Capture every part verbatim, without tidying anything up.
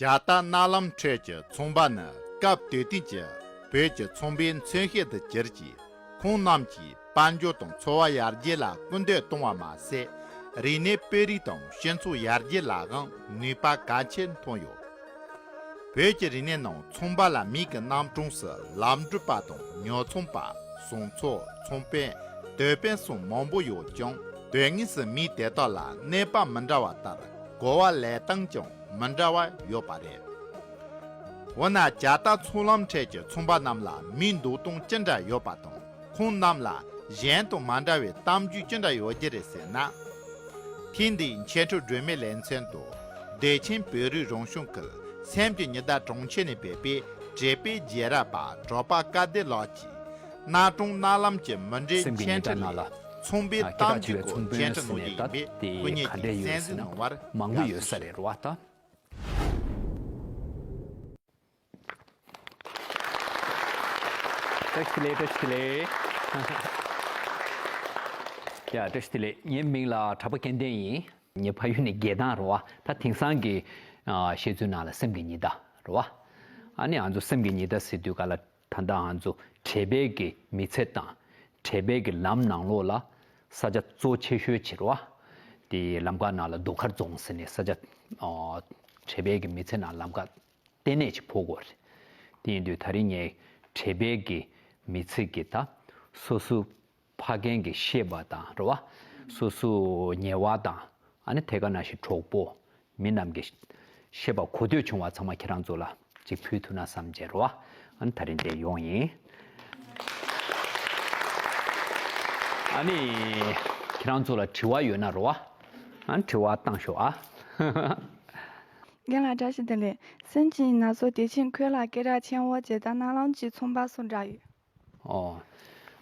རྒྱལ་རྟགས་གནའ་ལམ་ཁྲོད་ཀྱི་ཚོང་པ་ནི་སྐབས་དེ་དུས་ཀྱི་བོད་ཀྱི་ཚོང་པའི་མཚོན་བྱེད་དུ་གྱུར་ཅིང་། ཁོང་རྣམས་ཀྱིས་དཔལ་འབྱོར་དང་འཚོ་བ་ཡར་རྒྱས་ལ་སྐུལ་འདེད་གཏོང་བ་མ་ཟད། རིག་གནས་སྤེལ་རེས་དང་སྤྱི་ཚོགས་ཡར་རྒྱས་ལའང་ནུས་པ་གལ་ཆེན་ཐོན་ཡོད། བོད་ཀྱི་རིག་གནས་ནང་ཚོང་པ་ལ་མིག་གི་རྣམ་གྲངས་སུ་ལམ་འགྲུལ་པ་དང་ཉོ་ཚོང་པ། ཟོང་ཚོགས། ཚོང་དཔོན། དོས་དཔོན་སོགས་མང་པོ་ཡོད་ཀྱང་། དོན་དངོས་སུ་མིང་དེ་དག་ལ་གནས་བབ་མི་འདྲ་བ་ལྟར་གོ་བ་ལེན་སྟངས་ཀྱང་མི་འདྲ་བ་ཡོད་པ་རེད། འོ་ན་རྒྱལ་རྟགས་ཚོང་ལམ་ཁྲོད་ཀྱི་ཚོང་པ་རྣམས་ལ་མིང་འདོགས་སྟངས་ཅི་འདྲ་ཡོད་པ་དང་། ཁོང་རྣམས་ལ་གཞན་དང་མ་འདྲ་བའི་གཏམ་རྒྱུད་ཅི་འདྲ་ཡོད་ཀྱི་རེད་ཟེར་ན། ཐེངས་འདིའི་འཆད་ཁྲིད་སྒྲོན་མེ་ལེ་ཚན་དུ། བདེ་ཆེན་བོད་རིགས་རང་སྐྱོང་ཁུལ་སེམས་ཀྱི་ཉི་ཟླ་གྲོང་ཁྱེར་ནས་ཕེབས་པའི་བྲེལ་པའི་རྒྱལ་རབས་པ་གྲགས་པ་སྐལ་ལྡན་ལགས་ཀྱིས། གནའ་གྲོང་གནའ་ལམ་གྱི་མུ་འབྲེལ་སེམས་ཀྱི་འཆད་ཉི་ཟླ་ཁྲིད་ནང་ལ་ལས་ཚོང་པའི་ཨ་སྐད་གྲགས་ཆེ་བའི་གཏམ་རྒྱུད་སྐོར་ཚོང་དཔོན་འཆད་ཁྲིད་ཟེར་གནང་ནས་རྒྱུ་ཡིན་ད་པས། དེ་སྐུ་ཉིད་ག་འདྲས་ཀྱིས་ཡོད་གསན་ཟེར་གཟིགས་ན་གནང་བར་མང་པོ་ཡག་ཡོད་ས་ཞུ་ཞུ། རེད་རེད་བ་ད། བཀྲ་ཤིས་བདེ་ལེགས། བཀྲ་ཤིས་བདེ་ལེགས། ཡ་བཀྲ་ཤིས་བདེ་ལེགས། ངའི་མིང་ལ་གྲགས་པ་སྐལ་ལྡན་ཡིན། ངའི་ཕ་ཡུལ་ནི་རྒྱལ་ཐང་རེད་བ། ད་དེང་སང་གི་ཨ་བཤད་ཚུལ་ནང་ལ་སེམས་ཀྱི་ཉི་ཟླ་རེད་བ། ཨ་ནི་ང་ཚོ་སེམས་ཀྱི་ཉི་ཟླ་ཟེར་དུས་ག་ལ་ད་ལྟ་ང་ཚོ་བྲེལ་བའི་གི་མི་ཚེ་དང་། བྲེལ་བའི་གི་ལམ་ནང་ལོགས་ལ་ས་ཆ་གཙོ་ཆེ་ཤོས་ཅིག་རེད་བ། དེ་ལམ་ཁ་ནང་ལ་རྡོ་མཁར་རྫོང་ཟེར་ནས་ས་ཆ་ཨ་བྲེལ་བའི་གི་མི་ཚེ་ནང་ལམ་ཁ་ལྟེ་གནས་ཅིག་ཕོག་གོ་རེད། དེ་ཡིན་དུས་ད་རིང་ངས་བྲེལ་བའི་གི་མི་ཚེ་གི་ད་སོ་སོ་ཕ་རྒན་གྱི་ཤེས་པ་དང་རེད་བ། སོ་སོ་ཉེ་བ་དང་ཨ་ནི་དེ་ག་ནང་བཞིན་གྲོགས་པོ་མི་རྣམས་ཀྱི་ཤེས་པ་གོ་ཐོས་བྱུང་བ་ཚང་མ་ཁྱེད་རང་ཚོ་ལ་ཅིག་ཕུལ་ཐུབ་ན་བསམ་བྱས་རེད་བ། ཨ་ནི་ད་རིང་འདིར་ཡོང་ཡིན། ཨ་ནི་ཁྱེད་རང་ཚོ་ལ་དྲི་བ་ཡོད་ན་རེད་བ། ཨ་ནི་དྲི་བ་བཏང་ཤོག་ཨ། རྒན་ལགས་བཀྲ་ཤིས་བདེ་ལེགས། སེམས་ཀྱི་ཉི་ཟླ་ཚོ་བདེ་ཆེན་ཁུལ་ལ་སྐད་གྲགས་ཆེན་བོ་རྒྱལ་རྟགས་གནའ་ལམ་གྱི་ཚོང་པ་སུ་འདྲ་ཡོད། ཨོ།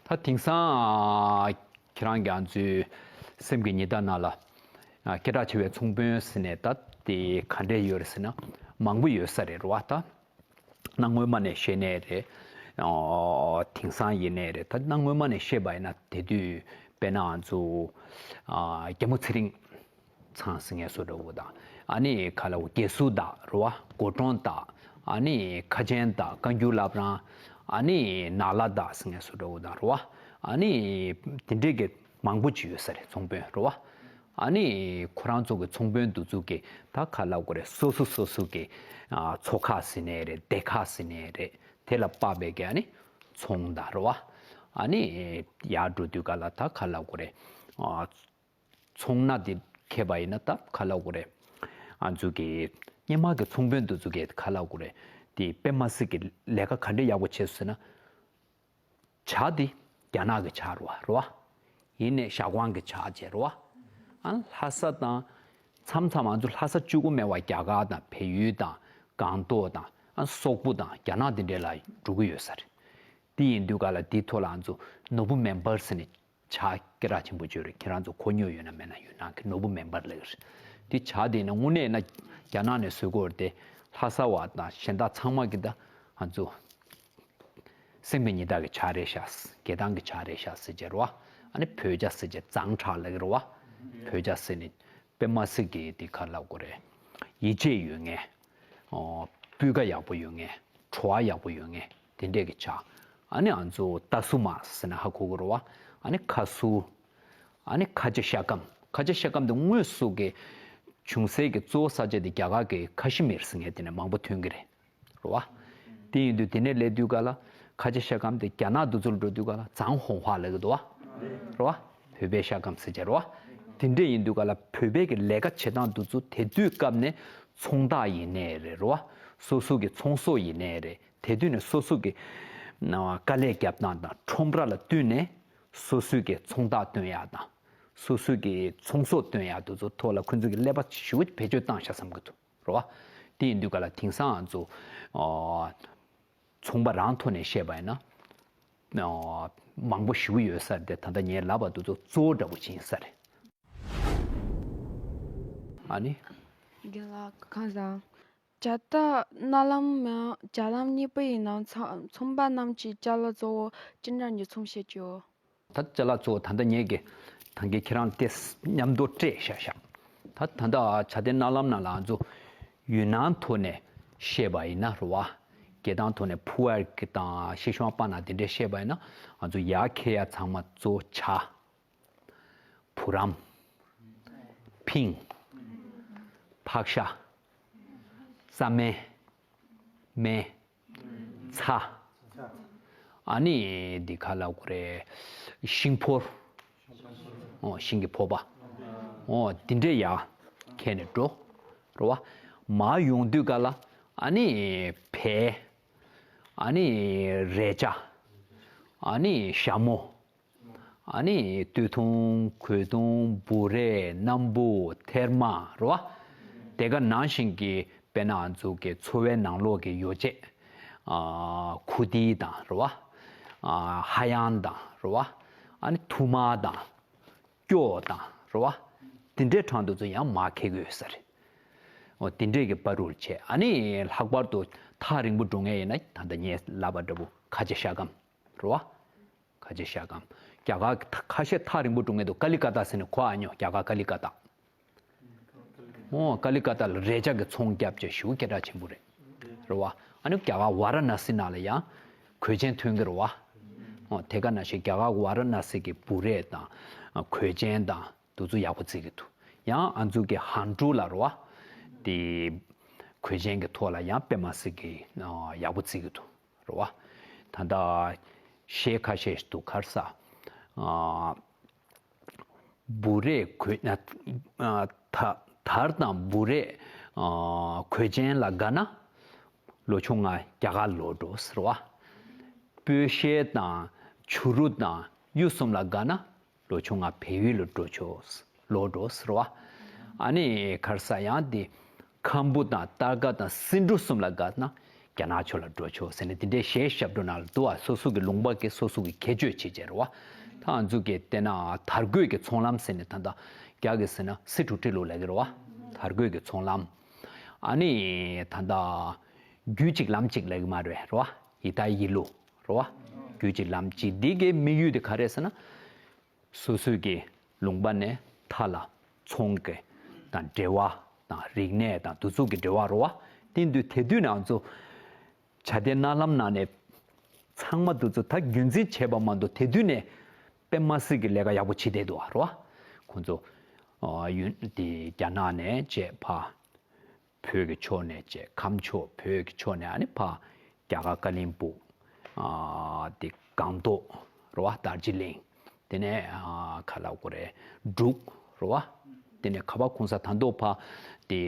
ད་དེང་སང་ཨ་ཁྱེད་རང་གི་ང་ཚོའི་སེམས་ཀྱི་ཉི་ཟླ་ནང་ལ་ཨ་སྐད་གྲགས་ཆེ་བའི་ཚོང་དཔོན་ཟེར་ནས་ད་དེ་ག་འདྲས་ཡོད་རེད་ཟེར་ན་མང་པོ་ཡོད་ས་རེད་རེད་བ། ད་གནའ་སྔོན་མ་ནས་བཤད་ནའི་རེད། ཨོ། དེང་སང་ཡིན་ནའི་རེད། ད་གནའ་སྔོན་མ་ནས་བཤད་པ་ཡིན་ན་དེ་དུས་དཔེར་ན་ང་ཚོ་ཨ་རྒྱལ་མོ་ཚེ་རིང་ཚང་ཟེར་མཁན་བཟོ་འདྲ་བོ་དང་། ཨ་ནི་ག་ལ་བོ་དགེ་ཚུལ་དག་རེད་བ། སྒོ་གྲོང་དག། ཨ་ནི་ཁ་ཆེན་དག། བཀའ་འགྱུར་བླ་བྲང་། ཨ་ནི་ནག་ལྷ་དག་ཟེར་མཁན་བཟོ་འདྲ་བོ་དང་རེད་བ། ཨ་ནི་དེ་འདྲས་ཀྱི་མང་པོ་ཅིག་ཡོད་ས་རེད། ཚོང་དཔོན་རེད་བ། ཨ་ནི་ཁོ་རང་ཚོ་གི་ཚོང་དཔོན་འདི་ཚོ་གི་ད་ག་ལབ་དགོས་རེད། སོ་སོ་སོ་སོ་གི་ཨ་མཚོ་ཁ་ཟེར་ནའི་རེད། སྡེ་ཁ་ཟེར་ནའི་རེད། དེ་ལ་དཔག་པའི་གི་ཨ་ནི་ཚོང་དང་རེད་བ། ཨ་ནི་ཡར་འགྲོ་དུས་ག་ལ་ད་ག་ལབ་དགོས་རེད། ཨ་ཚོང་ན་དེ་ཁེལ་བ་ཡིན་ན་ད་ག་ལབ་དགོས་རེད། ང་ཚོ་གི་སྔོན་མ་གི་ཚོང་དཔོན་འདི་ཚོ་གི་ག་ལབ་དགོས་རེད། དེ་དཔེ་མ་སྲིད་གི་ལས་ཀ་ག་འདྲས་ཡག་པོ་བྱས་སོང་ཟེར་ན། ཇ་དེ་རྒྱ་ནག་གི་ཇ་རེད་བ། རེད་བ། ཡིན་ནའི་ཤ་ཁང་གི་ཇ་བྱས་རེད་བ། ཨ་ལྷ་ས་དང་། མཚམས་མཚམས་ང་ཚོ་ལྷ་ས་གཅིག་པོ་མེད་པ་རྒྱ་གར་དང་བལ་ཡུལ་དང་སྒང་ཏོག་དང་ཨ་སོག་པོ་དང་རྒྱ་ནག་དེ་འདྲས་ལ་འགྲོ་གི་ཡོད་ས་རེད། དེ་ཡིན་དུས་ག་ལ་དེའི་ཐོག་ལ་ང་ཚོ་ནོར་བུ་མེ་འབར་ཟེར་ནས་ཇ་སྐད་གྲགས་ཆེན་པོ་ཅིག་ཡོད་རེད། ཁྱེད་རང་ཚོ་གོ་མྱོང་ཡོད་ན་མེད་ན་ཡུན་ནན་གྱི་ནོར་བུ་མེ་འབར་ལབ་ཀྱི་རེད། དེ་ཇ་དེ་ཡིན་ན་དངོས་གནས་ན་རྒྱ་ནག་ནས་བཟོས་ཀྱི་ཡོད་རེད་དེ། ལྷ་ས་བ་དང་གཞན་དག་ཚང་མ་གི་ད་ང་ཚོ་སེམས་ཀྱི་ཉི་ཟླ་གི་ཇ་རེད་ཤག་རྒྱལ་ཐང་གི་ཇ་རེད་ཤག་ཟེར་གྱི་རེད་བ། ཨ་ནི་བོད་ཇ་ཟེར་གྱི་ཛངས་ཁྲག་ལབ་ཀྱི་རེད་བ། བོད་ཇ་ཟེར་ནི་དཔེ་མ་སྲིད་ཀྱི་དེ་ག་ལབ་དགོས་རེད། ཡིད་ཆེས་ཡོད་མཁན། ཨོ། སྤུས་ཀ་ཡག་པོ་ཡོད་མཁན། བྲོ་བ་ཡག་པོ་ཡོད་མཁན་དེ་འདྲས་ཀྱི་ཇ། ཨ་ནི་ང་ཚོ་ཏ་སུ་མ་ཟེར་ན་ཧ་གོ་གི་རེད་བ། ཨ་ནི་ཁ་སུ། ཨ་ནི་ཁ་ཆེ་ཤ་སྐམ། ཁ་ཆེ་ཤ་སྐམ་དེ་དངོས་སུ་གི་བྱུང་སའི་གི་གཙོ་བོ་ས་ཆ་དེ་རྒྱ་གར་གི་ཁ་ཤི་མིར་ཟེར་མཁན་དེ་ནས་མང་པོ་ཐོན་གི་རེད། རེད་བ། དེ་ཡིན་དུས་དེ་ནས་སླེབས་དུས་ག་ལ་ཁ་ཆེ་ཤ་སྐམ་དེ་རྒྱ་ནག་དུས་ཚོད་འགྲོ་དུས་ག་ལ་ཛངས་ཧོང་ཧྭ་ལབ་གི་འདུག་བ། རེད་བ། བོད་པའི་ཤ་སྐམ་ཟེར་བྱས་རེད་བ། དེ་འདྲས་ཡིན་དུས་ག་ལ་བོད་པའི་གི་ལས་ཀ་བྱེད་སྟངས་དུས་ཚོད་དེ་དུས་སྐབས་ནས་ཚོང་རྟགས་ཡིན་ནའི་རེད། རེད་བ། སོ་སོ་གི་ཚོང་ཟོག་ཡིན་ནའི་རེད། དེ་དུས་ནས་སོ་སོ་གི་ན་དཀའ་ལས་རྒྱབ་སྟངས་དང་ཁྲོམ་ར་ལ་བསྟུན་ནས་སོ་སོའི་གི་ཚོང་རྟགས་སྟོན་ཡག་དང་། སོ་སོའི་གི་ཚོང་ཟོག་སྟོན་ཡག་དུས་ཚོད་ཐོག་ལ་ཁོང་ཚོ་གི་ཀླད་པ་ཞེ་པོ་བེད་སྤྱོད་བཏང་ཤག་བསམ་གི་འདུག་རེད་བ། དེ་ཡིན་དུས་ག་ལ་དེང་སང་ང་ཚོ་ཨ་ཚོང་པ་རང་ཐོག་ནས་བཤད་པ་ཡིན་ན་ཨ་མང་པོ་ཞེ་པོ་ཡོད་ས་རེད་དེ། ད་ལྟ་ངས་ལབ་པ་དུས་ཚོད་གཙོ་བོ་འདྲ་པོ་ཅིག་ཡིན་ས་རེད། ཨ་ནི། རྒན་ལགས་ཁམས་བཟང་། རྒྱལ་རྟགས་གནའ་ལམ་མིན་རྒྱ་ལམ་གཉིས་པོ་ཡི་ནང་ཚང་ཚོང་པ་རྣམས་ཀྱི་ཅ་ལག་གཙོ་བོ་ཅི་འདྲ་ཉོ་ཚོང་བྱེད་ཀྱི་ཡོད། ད་ཅ་ལག་གཙོ་བོ་ད་ལྟ་ངས་ཀྱི་ད་གིན་ཁྱེད་རང་དེ་མཉམ་དུ་སྤྲད་བཞག་བཞག་ད་ད་ལྟ་བྱ་དེ་གནའ་ལམ་ནང་ལ་ང་ཚོ་ཡུན་ནན་ཐོག་ནས་ བཤད་པ་ཡིན་ན་རེད་བ། སྐད་གདངས་ཐོག་ནས་ཕུ་ཝར་གྱི་དང་ཤེ་ཤོང་པ་ན་དེ་འདྲས་བཤད་པ་ཡིན་ན། ང་ཚོ་ཡར་འཁྱེར་ཡ་ཚང་མ་གཙོ་བོ་བྱ། བུ་རམ། ཕིང་། ཕག་ཤ། རྩྭ་སྨན། སྨན། ཚྭ། ཨ་ནི་འདི་ག་ལབ་དགོས་རེད། ཤིང་ཕོར། ཨོ་ཤིང་གི་ཕོར་པ། ཨོ་འདི་འདྲས་ཡར་འཁྱེར་ནས་འགྲོ། རེད་བ། མར་ཡོང་དུས་ག་ལ། ཨ་ནི་བལ། ཨ་ནི་རས་ཆ། ཨ་ནི་ཞྭ་མོ། ཨ་ནི་སྟོད་ཐུང་། གོས་ཐུང་། འབུ་རས། སྣམ་བུ། ཐེར་མ། རེད་བ། དེ་ག་ནང་བཞིན་གྱི་དཔེར་ན་ང་ཚོ་གི་འཚོ་བའི་ནང་ལོགས་ཀྱི་ཡོ་བྱད། ཨ་ཁུ་ཏི་དང་རེད་བ། ཨ་ཧ་ཡང་དང་རེད་བ། ཨ་ནི་ཐུར་མ་དང་སྐྱོ་དང་རེད་བ། དེ་འདྲའི་གྲས་དེ་ཚོ་ཡང་མར་འཁྱེར་གྱི་ཡོད་ས་རེད། འོ་དེ་འདྲས་ཀྱི་བར་དུ་བྱས། ཨ་ནི་ལྷག་པར་དུ་ཐག་རིང་པོ་འགྲོ་མཁན་ཡིན་ན། ད་ལྟ་ངས་ལབ་པ་འདྲ་པོ་ཁ་ཆེ་ཤ་སྒམ་རེད་བ། ཁ་ཆེ་ཤ་སྒམ། རྒྱ་གར་ཁ་ཤས་ཐག་རིང་པོ་འགྲོ་མཁན་འདུག་ཀ་ལི་ཀ་ཏ་ཟེར་ནས་གོ་ཨ་མྱོང་། རྒྱ་གར་ཀ་ལི་ཀ་ཏ། ཨོ་ཀ་ལི་ཀ་ཏ་ལ་རས་ཆ་གི་ཚོང་རྒྱབ་བྱས་ཞེ་པོ་སྐད་གྲགས་ཆེན་པོ་རེད། རེད་བ། ཨ་ནི་རྒྱ་གར་ཝཱ་ར་ཎ་སི་ནང་ལ་ཡང་གོས་ཆེན་ཐོན་གྱི་རེད་བ། ཨོ་དེ་ག་ནང་བཞིན་རྒྱ་གར་ཝཱ་ར་ཎ་སི་གི་འབུ་རས་དང་གོས་ཆེན་དང་དེ་ཚོ་ཡག་པོ་བརྩི་གི་འདུག་ཡང་ཨ་ནི་ཚོ་གི་ཧན་ཀྲུའུ་ལ་རེད་བ། དེ་གོས་ཆེན་གྱི་ཐོག་ལ་ཡང་དཔེ་མ་སྲིད་ཀྱི་ཡག་པོ་བརྩི་གི་འདུག་རེད་བ། ད་ལྟ་གཞས་ཁ་ཤས་ཤིག་འདུག་ག་རེ་ཟེར། ཨ། འབུ་རས་གོས། ཨ། ད་དར་དང་འབུ་རས། ཨ། གོས་ཆེན་ལ་དགའ་ན་ལོ་ཆུང་ང་རྒྱ་གར་ལོག་འགྲོ་ཟེར་བ། སྤོས་ཤེལ་དང་བྱུ་རུ་དང་གཡུ་གསུམ་ལ་དགའ་ན་ལོ་ཆུང་ང་བལ་ཡུལ་ལ་འགྲོ་ཆོག་ལོག་འགྲོ་ཟེར་བ། ཨ་ནི་ག་རེ་ཟེར་ཡང་དེ་ཁམ་བུ་དང་སྟར་ཀ་དང་སེ་འབྲུ་གསུམ་ལ་དགའ་ན་རྒྱ་ནག་ཕྱོགས་ལ་འགྲོ་ཆོག་ཟེར་ནས་དེ་འདྲའི་གཞས་ཞབས་བྲོ་ནང་ལ་འདུག་བ། སོ་སོ་གི་ལུང་པ་གི་སོ་སོ་གི་ཁྱད་ཆོས་ཕྱེ་བྱས་རེད་བ། ད་ང་ཚོ་གི་བལྟས་ན་དར་གོས་ཀྱི་ཚོང་ལམ་ཟེར་ནས་ད་ལྟ་རྒྱ་གི་ཟེར་ན་སི་ཁྲུ་ཁྲི་ལུ་ལབ་ཀྱི་རེད་བ། དར་གོས་ཀྱི་ཚོང་ལམ། ཨ་ནི་ད་ལྟ་རྒྱུད་གཅིག་ལམ་གཅིག་ལབ་ཀྱི་མ་རེད་རེད་བ། ཡི་ད་ཡི་ལུ་རེད་བ། རྒྱུད་གཅིག་ལམ་གཅིག་འདི་གའི་དམིགས་ཡུལ་དེ་ག་རེ་ཟེར་ན། སོ་སོའི་གི་ལུང་པ་ནས་མཐའ་ལ་ཚོང་གི་དང་འབྲེལ་བ་དང་རིག་གནས་དང་འདི་ཚོ་གི་འབྲེལ་བ་རེད་བ། དེ་དུས་དེ་དུས་ནས་ང་ཚོ་བྱ་དེ་གནའ་ལམ་ནང་ནས་ཚང་མ་འདི་ཚོ་ད་རྒྱུན་འཛིན་བྱས་པ་མ་གཏོགས་དེ་དུས་ནས་དཔེ་མ་སྲིད་ཀྱི་ལས་ཀ་ཡག་པོ་བྱེད་བསྡད་འདུག་བ་རེད་བ། ཁོང་ཚོ་ཨ་ཡུན་དེ་རྒྱ་ནག་ནས་བྱས་ཕ། བོད་ཀྱི་ཕྱོགས་ནས་བྱས་ཁམས་ཕྱོགས། བོད་ཀྱི་ཕྱོགས་ནས་ཨ་ནི་ཕར་རྒྱ་གར་ཀ་ལིང་སྦུག་ཨ་དེ་སྒང་ཏོག་རེད་བ། དར་ཇི་ལིང་། དེ་ནས་ཨ་ག་ལབ་དགོས་རེད། འབྲུག་རེད་བ། དེ་ནས་ཁ་བ་ཁོང་ས་ད་མདོ་ཕར་དེ་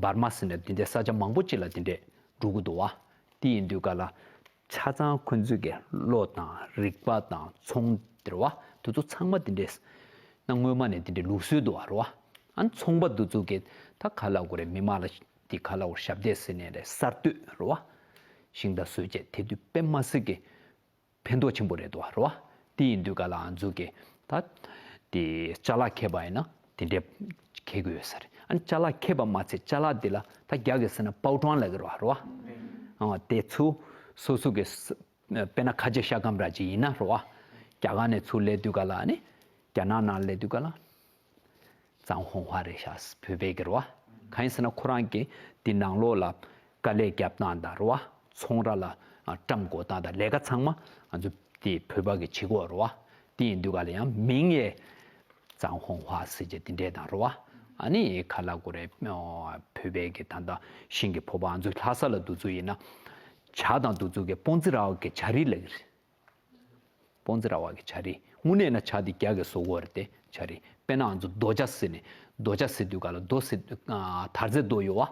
འབར་མ་ཟེར་ནས་དེ་འདྲའི་ས་ཆ་མང་པོ་ཅིག་ལ་དེ་འདྲས་འགྲོ་གི་འདུག་བ། དེ་ཡིན་དུས་ག་ལ། ཆ་ཚང་ཁོང་ཚོའི་གི་བློ་དང་རིག་པ་དང་ཚོང་དེ་རེད་བ། དེ་ཚོ་ཚང་མ་དེ་འདྲས་ན་སྔོན་མ་ནས་དེ་འདྲའི་ལུགས་སྲོལ་འདུག་བ་རེད་བ། ཨ་ནི་ཚོང་པ་དེ་ཚོ་གི་ད་ག་ལབ་དགོས་རེད། མི་མང་ལ་དེ་ག་ལབ་དགོས་རེད། ཞབས་འདེགས་ཟེར་ནའི་རེད། གསར་གཏོད་རེད་བ། ཤིང་རྟ་བཟོས་བྱས་དེ་དུས་དཔེ་མ་སྲིད་ཀྱི་ཕན་ཐོགས་ཆེན་པོ་རེད་འདུག་བ་རེད་བ། དེ་ཡིན་དུས་ག་ལ་ང་ཚོ་གི་ད་དེ་ཅ་ལག་འཁྱེར་བ་ཡིན་ན་དེ་འདྲའི་འཁྱེར་དགོས་ཡོད་ས་རེད། ཨ་ནི་ཅ་ལག་འཁྱེར་བ་མ་ཚད་ཅ་ལག་དེ་ལ་ད་རྒྱ་གི་ཟེར་ན་པའོ་ཀྲང་ལབ་ཀྱི་རེད་བ་རེད་བ། ཨ་དེ་ཚོ་སོ་སོ་གི་ས་དཔེར་ན་ཁ་ཆེ་ཤ་སྐམ་ར་ཅིག་ཡིན་ན་རེད་བ། རྒྱ་གར་ནས་ཚུར་སླེབས་དུས་ག་ལ་ཨ་ནི་རྒྱ་ནག་ནང་སླེབས་དུས་ག་ལ། ཙང་ཧོང་ཧྭ་རེད་ཤག་བོད་པའི་གི་རེད་བ། གང་ཡིན་ཟེར་ན་ཁོ་རང་གི་དེ་ནང་ལོགས་ལ་དཀའ་ལས་རྒྱབ་སྟངས་དང་རེད་བ། ཚོང་ར་ལ་ཨ་བཀྲམ་འགོག་སྟངས་དང་ལས་ཀ་ཚང་མ་ང་ཚོ་དེ་བོད་པ་གི་བྱེད་དགོས་རེད་བ། དེ་ཡིན་དུས་ག་ལ་ཡང་མིང་ཡས་ཙང་ཧོང་ཧྭ་ཟེར་བྱས་དེ་འདྲས་དང་རེད་བ། ཨ་ནི་ག་ལབ་དགོས་རེད། ཨོ་བོད་པའི་གི་ད་ལྟ་ཤིང་གི་ཕོར་པ་ང་ཚོ་ལྷ་ས་ལ་འདུག་ཚུལ་ཡིན་ན་ཇ་དང་འདུག་ཚུལ་གི་སྤོང་ཙི་ར་བ་གི་ཇ་རིལ་ལབ་ཀྱི་རེད། སྤོང་ཙི་ར་བ་གི་ཇ་རིལ། དངོས་གནས་ན་ཇ་དེ་རྒྱ་གིས་བཟོ་གི་ཡོད་རེད་དེ་ཇ་རིལ། དཔེར་ན་ང་ཚོ་རྡོ་ཇ་ཟེར་ནས་རྡོ་ཇ་ཟེར་དུས་ག་ལ་རྡོ་ཟེར་ཨ་དར་རྩེ་རྡོ་ཡོད་བ།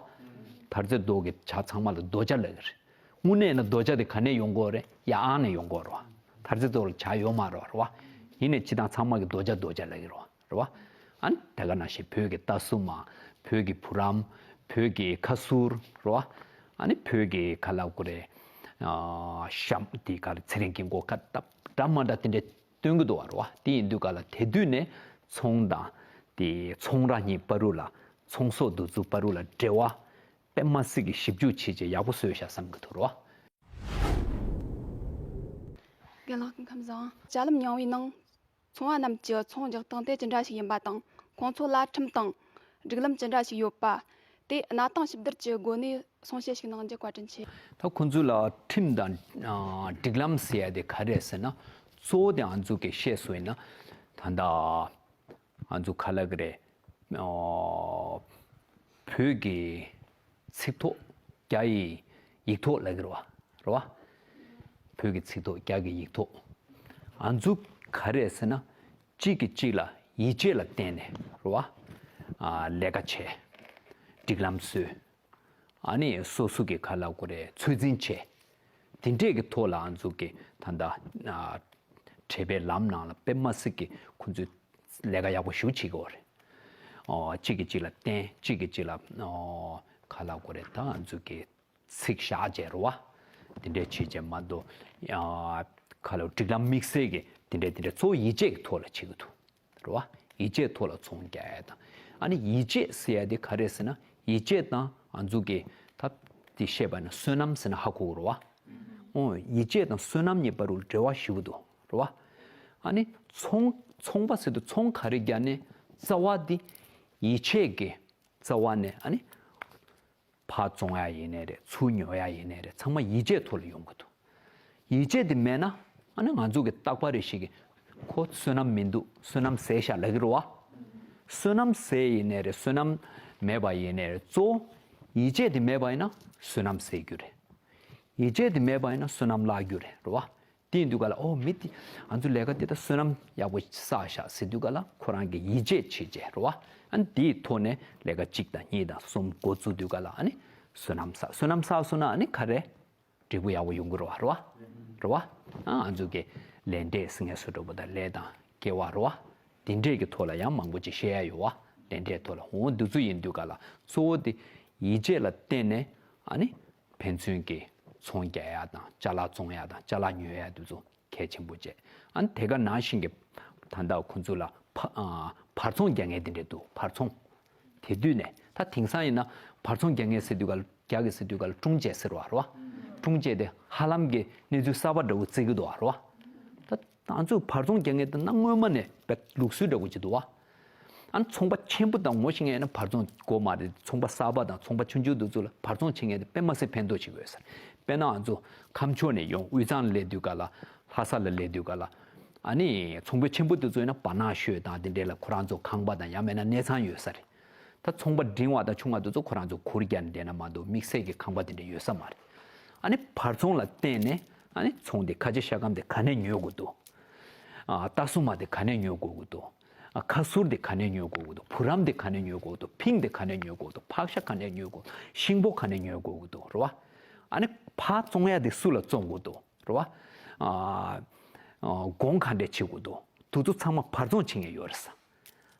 དར་རྩེ་རྡོ་གི་ཇ་ཚང་མ་ལ་རྡོ་ཇ་ལབ་ཀྱི་རེད། དངོས་གནས་ན་རྡོ་ཇ་དེ་ག་ནས་ཡོང་གི་ཡོད་རེད། ཡ་ཨང་ནས་ཡོང་གི་ཡོད་རེད་བ། དར་རྩེ་རྡོ་ལ་ཇ་ཡོད་མ་རེད་བ་རེད་བ། ཡིན་ནའི་སྤྱིར་བཏང་ཚང་མ་གི་རྡོ་ཇ་རྡོ་ཇ་ལབ་ཀྱི་རེད་བ། རེད་བ། ཨ་ནི་དེ་ག་ནང་བཞིན་བོད་ཀྱི་རྟ་སྲུ་མ། བོད་ཀྱི་བུ་རམ། བོད་ཀྱི་ཁ་ཟུར་རེད་བ། ཨ་ནི་བོད་ཀྱི་ག་ལབ་དགོས་རེད། ཨ་ཤམ་དེ་ག་ལ་ཚེ་རིང་གི་མགོ་ཁ་འདྲ་འདྲ་མ་འདྲ་དེ་འདྲས་སྟོན་གྱི་འདུག་བ་རེད་བ། དེ་ཡིན་དུས་ག་ལ་དེ་དུས་ནས་ཚོང་དང་དེ་ཚོང་ར་གཉིས་བར་དུ་ལ་ཚོང་ཟོག་འདི་ཚོ་བར་དུ་ལ་འབྲེལ་བ་དཔེ་མ་སྲིད་ཀྱི་ཞིབ་འཇུག་བྱས་བྱས་ཡག་པོ་བཟོས་ཤག་བསམ་གྱི་འདུག་རེད་བ། རྒན་ལགས་ཁམས་བཟང་། ཅ་ལམ་རྙིང་བའི་ནང་ཚོང་བ་རྣམས་ཀྱི་ཚོང་རྒྱག་སྟངས་དེ་ཅི་འདྲ་ཞིག་ཡིན་པ་དང་། ཁོང་ཚོ་ལ་ཁྲིམས་དང་སྒྲིག་ལམ་ཅི་འདྲ་ཞིག་ཡོད་པ། དེ་གནའ་དེང་ཕྱི་བདར་གྱི་སྒོ་ནས་ གསུང་བཤད་ཞིག་གནང་རྒྱུ་བཀའ་དྲིན་ཆེ། ད་ཁོང་ཚོ་ལ་ཁྲིམས་དང་། ཨ། སྒྲིག་ལམ་ཟེར་ཡ་དེ་ག་རེ་རེད་ཟེར་ན། གཙོ་བོ་དེ་ང་ཚོ་གི་བཤད་སྲོལ་ཡིན་ན། ད་ལྟ་ང་ཚོ་ག་ལབ་ཀྱི་རེད། ཨོ། བོད་ཀྱི་ཚིག་ཐོ་རྒྱ་ཡི་ཡིག་ཐོག་ལབ་ཀྱི་རེད་བ། རེད་བ། བོད་ཀྱི་ཚིག་ཐོ་རྒྱ་གི་ཡིག་ཐོག་ང་ཚོ་ག་རེ་རེད་ཟེར་ན། གཅིག་གིས་གཅིག་ལ་ཡིད་ཆེས་ལ་བརྟེན་ནས། རེད་བ། ཨ། ལས་ཀ་བྱས། སྒྲིག་ལམ་བཟོས། ཨ་ནི་སོ་སོ་གི་ག་ལབ་དགོས་རེད། ཚོད་འཛིན་བྱས། དེ་འདྲས་ཀྱི་ཐོག་ལ་ང་ཚོ་གི་ད་ལྟ། ཨ། འབྲེལ་བའི་ལམ་ནང་ལ་དཔེ་མ་སྲིད་ཀྱི་ཁོང་ཚོས་ལས་ཀ་ཡག་པོ་ཞེ་པོ་བྱེད་ཀྱི་ཡོད་རེད། ཨོ། གཅིག་གིས་གཅིག་ལ་བརྟེན། གཅིག་གིས་གཅིག་ལ། ཨོ། ག་ལབ་དགོས་རེད། ད་ང་ཚོ་གི་ཚིག་བཞག་བྱས། རེད་བ། དེ་འདྲས་བྱས་བྱས་མ་གཏོགས། ཨ། ག་ལབ། སྒྲིག་ལམ་དམིགས་བསལ་གྱི་དེ་འདྲས་དེ་འདྲས་གཙོ་བོ་ཡིད་ཆེས་ཀྱི་ཐོག་ལ་བྱེད་ཀྱི་འདུག་རེད་བ། ཡིད་ཆེས་ཐོག་ལ་ཚོང་རྒྱག་ཡ་དང་། ཨ་ནི་ཡིད་ཆེས་ཟེར་ཡ་དེ་ག་རེ་ཟེར་ན། ཡིད་ཆེས་དང་ང་ཚོ་གི་ད་དེ་བཤད་པ་ན་བསོད་ནམས་ཟེར་ན་ཧ་གོ་གི་རེད་བ། ཨོ། ཡིད་ཆེས་དང་བསོད་ནམས་གཉིས་བར་དུ་འབྲེལ་བ་ཞེ་པོ་འདུག་རེད་བ། ཨ་ནི་ཚོང་ཚོང་པ་ཟེར་དུས་ཚོང་ག་རེ་རྒྱག་ནས། རྩ་བ་དེ་ཡིད་ཆེས་ཀྱི་རྩ་བ་ནས། ཨ་ནི་ཕར་བཙོང་ཡ་ཡིན་ནའི་རེད། ཚུར་ཉོ་ཡ་ཡིན་ནའི་རེད། ཚང་མ་ཡིད་ཆེས་ཐོག་ལ་ཡོང་གི་འདུག་ཡིད་ཆེས་དེ་མེད་ན། ཨ་ནི་ང་ཚོ་གི་རྟག་པར་རེ་ཞིག་གིས་ཁོ་བསོད་ནམས་མི་འདུག་བསོད་ནམས་ཟད་ཤག་ལབ་ཀྱི་རེད་བ། བསོད་ནམས་ཟད་ཡིན་ནའི་རེད། བསོད་ནམས་མེད་པ་ཡིན་ནའི་རེད། གཙོ་བོ་ཡིད་ཆེས་དེ་མེད་པ་ཡིན་ན་བསོད་ནམས་ཟད་རྒྱུ་རེད། ཡིད་ཆེས་དེ་མེད་པ་ཡིན་ན་བསོད་ནམས་བརླག་རྒྱུ་རེད། རེད་བ། དེ་ཡིན་དུས་ག་ལ། ཨོ། མི་དེ་ང་ཚོ་ལས་ཀ་དེ་ད་བསོད་ནམས་ཡག་པོ་བསགས་ཤག་ཟེར་དུས་ག་ལ། ཁོ་རང་གི་ཡིད་ཆེས་བྱེད་བྱས། རེད་བ། ཨ་ནི་དེའི་ཐོག་ནས་ལས་ཀ་གཅིག་དང་གཉིས་དང་གསུམ་འགོ་བཙུགས་དུས་ག་ལ། ཨ་ནི་བསོད་ནམས་བསགས། བསོད་ནམས་བསགས་སོང་ན་ཨ་ནི་ག་རེ། འབྲས་བུ་ཡག་པོ་ཡོང་གི་རེད་བ། རེད་བ། རེད་བ། ཨ། ང་ཚོ་གི་ལས་འབྲས་ཟེར་མཁན་བཟོ་འདྲ་པོ་དང་། ལས་དང་སྐྱེ་བ། རེད་བ། དེ་འདྲས་ཀྱི་ཐོག་ལ་ཡང་མང་པོ་ཅིག་བཤད་ཡ་ཡོད་བ། ལས་འབྲས་ཐོག་ལ། འོ། འདི་ཚོ་ཡིན་དུས་ག་ལ་གཙོ་བོ་དེ་ཡིད་ཆེས་ལ་བརྟེན་ནས། ཨ་ནི་ཕན་ཚུན་གྱི་ཚོང་རྒྱག་ཡ་དང་། ཅ་ལག་བཙོང་ཡ་དང་། ཅ་ལག་ཉོ་ཡ་དེ་ཚོ་གལ་ཆེན་པོ་བྱས། ཨ་ནི་དེ་ག་ནང་བཞིན་གྱི་ད་ལྟ་ཁོང་ཚོ་ལ་ཕ། ཨ། བར་ཚོང་རྒྱག་མཁན་དེ་འདྲས་འདུག་བར་ཚོང་། དེ་དུས་ནས། ད་དེང་སང་ཡིན་ན་བར་ཚོང་རྒྱག་མཁན་ཟེར་དུས་ག་ལ། རྒྱ་གི་ཟེར་དུས་ག་ལ་ཀྲུང་ཅེ་ཟེར་བ། རེད་བ། ཀྲུང་ཅེ་དེ་ཧ་ལམ་གྱི་གནས་ཚུལ་གསར་པ་འདྲ་བོ་བརྩི་གི་འདུག་བ། རེད་བ། ད་ང་ཚོས་བར་ཚོང་རྒྱག་མཁན་དེ་ནི་སྔོན་མ་ནས་བས་ལུགས་སྲོལ་འདྲ་བོ་ཅིག་འདུག་བ། ཨ་ནི་ཚོང་པ་ཆེན་པོ་དང་ངོ་ཤེས་མཁན་ཡིན་ན་བར་ཚོང་དགོས་མ་རེད། ཚོང་པ་གསར་པ་དང་ཚོང་པ་ཆུང་ཆུང་དེ་ཚོ་ལ་བར་ཚོང་བྱེད་མཁན་དེ་དཔེ་མ་སྲིད་ཕན་ཐོགས་ཆེ་གི་ཡོད་ས་རེད། དཔེར་ན་ང་ཚོ་ཁམས་ཕྱོགས་ནས་ཡོང་། དབུས་གཙང་ལ་སླེབས་དུས་ག་ལ། ལྷ་ས་ལ་སླེབས་དུས་ག་ལ། ཨ་ནི་ཚོང་པ་ཆེན་པོ་དེ་ཚོ་ཡིན་ན་བ་ནག་ཤོས་དང་དེ་འདྲས་ལ་ཁོ་རང་ཚོ་ཁང་པ་དང་ཡང་མིན་ན་གནས་ཚང་ཡོད་ས་རེད། ད་ཚོང་པ་འབྲིང་བ་དང་ཆུང་བ་དེ་ཚོ་ཁོ་རང་ཚོ་གུར་རྒྱག་ནས་བསྡད་ན་མ་གཏོགས་དམིགས་བསལ་གྱི་ཁང་པ་དེ་འདྲ་ཡོད་ས་མ་རེད། ཨ་ནི་བར་ཚོང་ལ་བརྟེན་ནས། ཨ་ནི་ཚོང་དེ། ཁ་ཆེ་ཤ་སྐམ་དེ་ག་ནས་ཉོ་དགོས་འདུག་ཨ། རྟ་སྲུ་མ་དེ་ག་ནས་ཉོ་དགོས་ཀྱི་འདུག་ཨ། ཁ་ཟུར་དེ་ག་ནས་ཉོ་དགོས་ཀྱི་འདུག་བུ་རམ་དེ་ག་ནས་ཉོ་དགོས་ཀྱི་འདུག་ཕིང་དེ་ག་ནས་ཉོ་དགོས་ཀྱི་འདུག་ཕག་ཤ་ག་ནས་ཉོ་དགོས། ཤིང་ཕོར་ག་ནས་ཉོ་དགོས་ཀྱི་འདུག་རེད་བ། ཨ་ནི་ཕར་བཙོང་ཡ་དེ་སུ་ལ་བཙོང་དགོས་འདུག་རེད་བ། ཨ། ཨ། གོང་ག་འདྲས་བྱེད་དགོས་འདུག་དེ་ཚོ་ཚང་མ་བར་ཚོང་བྱེད་མཁན་ཡོད་རེད་ས།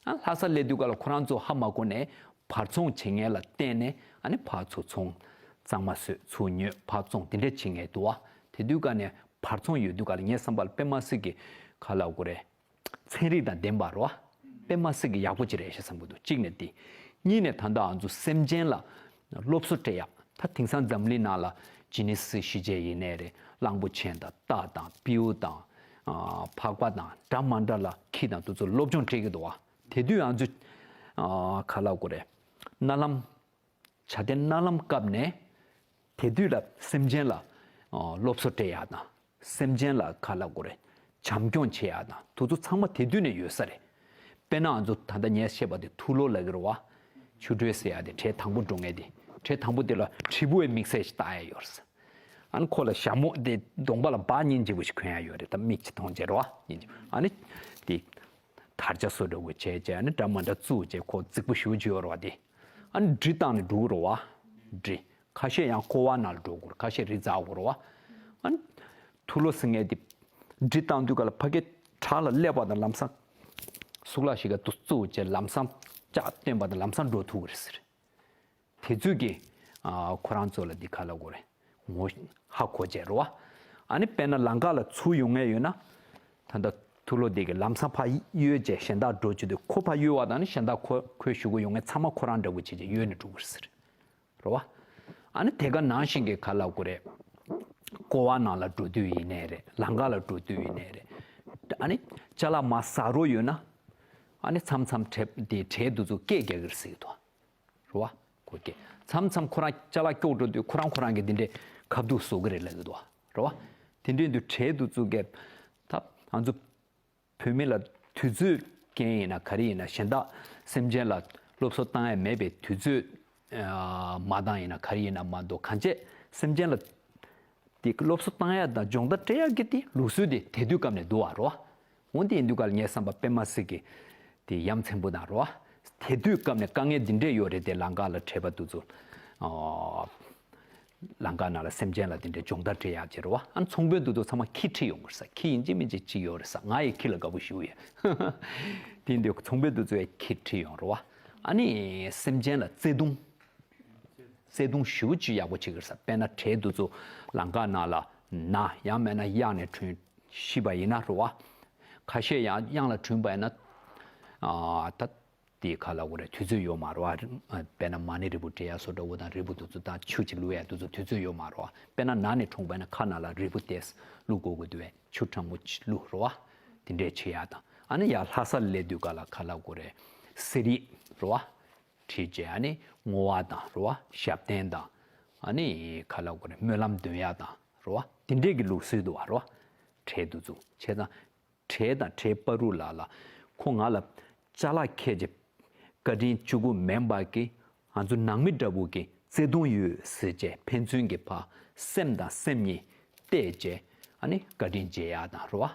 ཨ། ལྷ་ས་སླེབས་དུས་ག་ལ་ཁོ་རང་ཚོ་ཧ་མ་གོ་ནས་བར་ཚོང་བྱེད་མཁན་ལ་བརྟེན་ནས། ཨ་ནི་ཕར་ཚུར་ཚོང་། གཙང་མ་བཟོས། ཚུར་ཉོས། ཕར་བཙོང་། དེ་འདྲས་བྱེད་མཁན་འདུག་བ། དེ་དུས་ག་ནས་བར་ཚོང་ཡོད་དུས་ག་ལ་ངའི་བསམ་པ་ལ་དཔེ་མ་སྲིད་ཀྱི་ག་ལབ་དགོས་རེད། ཚན་རིག་དང་ལྡན་པ་རེད་བ། དཔེ་མ་སྲིད་ཀྱི་ཡག་པོ་ཅིག་རེད་ཤག་བསམ་གྱི་འདུག་གཅིག་ནས་དེ། གཉིས་ནས་ད་ལྟ་ང་ཚོ་སེམས་ཅན་ལ་སློབ་གསོ་སྤྲད་ཡ། ད་དེང་སང་འཛམ་གླིང་ནང་ལ་ཇི་ནི་སི་ཞི་བྱེད་ཡིན་ནའི་རེད། གླང་པོ་ཆེན་དང་། རྟ་དང་། སྤྲེའུ་དང་། ཨ། ཕག་པ་དང་། འདྲ་མ་འདྲ་ལ་ཁྱི་དང་དེ་ཚོ་སློབ་སྦྱོང་སྤྲད་ཀྱི་འདུག་བ། དེ་དུས་ང་ཚོས། ཨ། ག་ལབ་དགོས་རེད། མནལ་ལམ། བྱ་དེ་མནལ་ལམ་བཀབ་ནས། དེ་དུས་ལ་སེམས་ཅན་ལ། ཨ། སློབ་གསོ་སྤྲད་ཡ་དང་། སེམས་ཅན་ལ་ག་ལབ་དགོས་རེད། བྱམས་སྐྱོང་བྱེད་ཡ་དང་དེ་ཚོ་ཚང་མ་དེ་དུས་ནས་ཡོད་ས་རེད། དཔེར་ན་ང་ཚོ་ད་ལྟ་ངས་བཤད་པ་དེ་ཐུགས་ལོ་ལབ་ཀྱི་རེད་བ། ཆུ་དྲོད་ཟེར་ཡ་དེ་གྲས་དང་པོ་འགྲོ་མཁན་དེ། གྲས་དང་པོ་དེ་ལ་དྲིལ་བུ་བའི་དམིགས་བསལ་ཞིག་བཏགས་ཡ་ཡོད་རེད། ཨ་ནི་ཁོ་ལ་ཞྭ་མོ་དེ་གདོང་པ་ལ་འབག་སྙིང་རྗེ་པོ་ཞིག་གོན་ཡ་ཡོད་རེད། ད་མིག་ཅིག་མཐོང་བྱས་རེད་བ། སྙིང་རྗེ། ཨ་ནི་དེ་དར་ཆ་བཟོ་འདྲ་བོ་བྱས་བྱས། ཨ་ནི་འདྲ་མ་འདྲ་བཙུགས་བྱས། ཁོ་རྫིག་པོ་ཞེ་པོ་ཅིག་ཡོད་རེད་བ་དེ། ཨ་ནི་གྲི་བཏང་ནས་འགྲོ་གི་རེད་བ། གྲི། ཁ་ཤས་ཡང་ཀོ་བ་ནང་ལ་འགྲོ་དགོས་རེད། ཁ་ཤས་རི་འཛེག་དགོས་རེད་བ། ཨ་ནི་ཐུགས་ལོ་ཟེར་མཁན་དེ། གྲི་བཏང་དུས་ག་ལ་ཕ་གི་བྲག་ལ་སླེབས་པ་དང་ལམ་སང་། གཙུག་ལག་ཞིག་ག་དུ་བཙུགས་བྱས་ལམ་སང་ལྕགས་བཏོན་པ་དང་ལམ་སང་འགྲོ་ཐུབ་ཀྱི་རེད་ཟེར། དེ་ཚོད་ཀྱི། ཨ། ཁོ་རང་ཚོ་ལ་འདི་ག་ལབ་དགོས་རེད། ངོ་ཧ་གོ་བྱས་རེད་བ། ཨ་ནི་དཔེར་ན་ལམ་ཁ་ལ་ཚུར་ཡོང་མཁན་ཡོད་ན། ད་ལྟ་ཐུགས་ལོ་དེ་གི་ལམ་སང་ཕར་གཡོལ་བྱས་གཞན་དག་འགྲོ་བྱེད་དུས། ཁོ་ཕར་གཡོལ་བ་དང་ནི་གཞན་དག་ཁོ་ཁོའི་གཞུག་གུ་ཡོང་མཁན་ཚང་མ་ཁོ་རང་འདྲ་བོ་བྱས་བྱས་གཡོལ་ནས་འགྲོ་གི་རེད་ཟེར། རེད་བ། ཨ་ནི་དེ་ག་ནང་བཞིན་གྱི་ག་ལབ་དགོས་རེད། ཀོ་བ་ནང་ལ་འགྲོ་དུས་ཡིན་ནའི་རེད། ལམ་ཁ་ལ་འགྲོ་དུས་ཡིན་ནའི་རེད། ཨ་ནི་ཅ་ལག་མར་ཟག་རོ་ཡོད་ན། ཨ་ནི་མཚམས་མཚམས་གྲས་དེ་གྲས་དེ་ཚོ་སྐད་རྒྱག་གི་རེད་ཟེར་གྱི་འདུག་རེད་བ། ཨོ་ཀེ། མཚམས་མཚམས་ཁོ་རང་ཅ་ལག་སྐྱོག་འགྲོ་དུས་ཁོ་རང་ཁོ་རང་གི་འདི་འདྲའི་ཁ་ཐུག་བཟོ་གི་རེད་ལབ་ཀྱི་འདུག་རེད་བ། དེ་འདྲའི་དུས་བྲེལ་དུ་བཙུགས་གས། ད་ང་ཚོ་བོད་མི་ལ་དུས་ཚོད་རྐྱེན་ཡིན་ན་ག་རེ་ཡིན་ན་གཞན་དག་སེམས་ཅན་ལ་སློབ་གསོ་བཏང་ཡ་མེད་པའི་དུས་ཚོད་མ་བཏང་ཡིན་ན་ག་རེ་ཡིན་ན་མ་གཏོགས་གང་བྱས་སེམས་ཅན་ལ་དེ་སློབ་གསོ་བཏང་ཡ་དང་སྦྱོང་བརྡར་སྤྲད་ཡ་གི་དེ་ལུགས་སྲོལ་དེ་དེ་དུས་སྐབས་ནས་འདུག་བ་རེད་བ། འོན་ཏེ་ཡིན་དུས་ག་ལ་ངའི་བསམ་པ་དཔེ་མ་སྲིད་ཀྱི་དེ་ཡ་མཚན་པོ་དང་རེད་བ། དེ་དུས་སྐབས་ནས་དཀའ་ངལ་འདི་འདྲས་ཡོད་རེད་དེ་ལམ་ཁ་ལ་བྲེལ་བ་འདུག་ཚོ། ལམ་ཁ་ནང་ལ་སེམས་ཅན་ལ་དེ་འདྲའི་སྦྱོང་བརྡར་སྤྲད་ཡག་ཅིག་རེད་བ། ཨ་ནི་ཚོང་དཔོན་དེ་ཚོ་ཚང་མ་ཁྱི་ཁྲིད་ཡོང་གི་རེད་ས། ཁྱི་ཡིན་གཅིག་མིན་གཅིག་ཅིག་ཡོད་རེད་ས། ང་ཡི་ཁྱི་ལ་དགའ་པོ་ཞུ་ཡ། དེ་འདི་ཚོང་དཔོན་དེ་ཚོ་ཡ་ཁྱི་ཁྲིད་ཡོང་རེད་བ། ཨ་ནི་སེམས་ཅན་ལ་བརྩེ་དུང་། བརྩེ་དུང་ཞེ་པོ་ཅིག་ཡག་པོ་བྱེད་ཀྱི་རེད་ས། དཔེར་ན་བྲེལ་དུ་ཚོ་ལམ་ཁ་ནང་ལ་ན་ཡང་མེད་ན་གཡང་ནས་བྲོས་ཤི་བ་ཡིན་ན་རེད་བ། ཁ་ཤས་ཡང་གཡང་ལ་བྲོས་པ་ཡིན་ན། ཨ་ད། དེ་ག་ལབ་དགོས་རེད། དུས་ཚོད་ཡོད་མ་རེད་བ། དཔེར་ན་མ་ཎི་རིལ་བུ་སྤྲད་ཡ་བཟོ་འདྲ་བོ་དང་རིལ་བུ་དེ་ཚོ་དང་ཆུ་ཅིག་བླུག་ཡ་དེ་ཚོ་དུས་ཚོད་ཡོད་མ་རེད་བ། དཔེར་ན་ན་ནས་གྲོངས་པ་ཡིན་ན་ཁ་ནང་ལ་རིལ་བུ་དེ་བླུག་དགོས་ཀྱི་འདུག་བས། ཆུ་གྲང་མོ་ཅིག་བླུག་རེད་བ། དེ་འདྲས་བྱེད་ཡ་དང་། ཨ་ནི་ཡ་ལྷ་ས་ལ་སླེབས་དུས་ག་ལ་ག་ལབ་དགོས་རེད། གསེར་ཡིག་རེད་བ། བྲིས་རྗེས་ཨ་ནི་བསྔོ་བ་དང་རེད་བ། ཞབས་བརྟན་དང་། ཨ་ནི་ག་ལབ་དགོས་རེད། སྨོན་ལམ་འདོན་ཡ་དང་རེད་བ། དེ་འདྲས་ཀྱི་ལུགས་སྲོལ་འདུག་བ་རེད་བ། བྲེལ་དུ་བཙུགས་བྱས་ཙང་། བྲེལ་དང་བྲེལ་བར་དུ་ལ་ལ། ཁོ་ང་ལ་ཅ་ལག་ཁྱེད་ཀྱི་བཀའ་དྲིན་བརྗེད་དགོས་མེད་པ་གི། ང་ཚོ་ནང་མི་འདྲ་བོ་གི་བརྩེ་དུང་ཡོད་ཟེར་བྱས་ཕན་ཚུན་གྱི་བར་སེམས་དང་སེམས་གཉིས་གཏད་བྱས། ཨ་ནི་བཀའ་དྲིན་འཇལ་ཡག་དང་རེད་